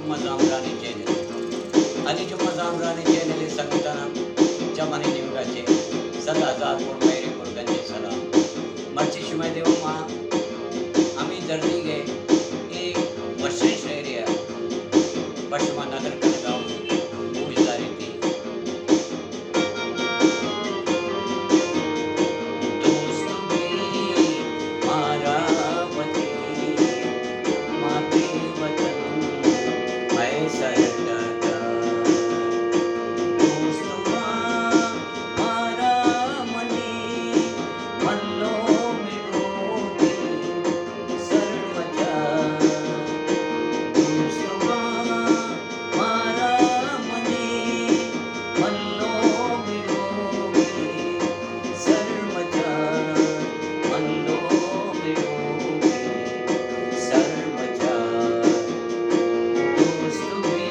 جمعہ زامرانی چینل۔ علی جمعہ زامرانی چینل ءِ سنگتاں چہ منی نیمگا چہ صد ہزار پر مہرے پر گنجے سلام۔ مرچی شمئے دیما ما ہمے دردیگ ءِ اے وشیں شعرے ءَ پہ شما ندر کنگا اوں، گوش داریتی۔ دوست بی مارا وتی ماتی وطن مئے سر داتا۔ دوست ما مارا منی ملو ملوکی سر مچا۔ دوست ما مارا منی ملو ملوکی سر مچا، ملو ملوکی سر مچا، دوست بی۔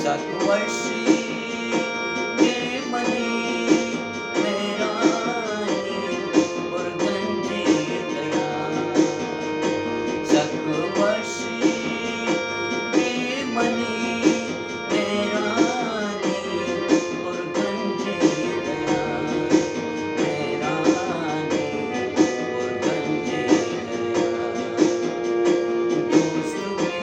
سک وشی بے منی مہرانی پر گنجی دیا۔ سک وشی بے منی مہرانی پر گنجی دیا۔ مہرانی پر گنجی دیا۔ دوست بی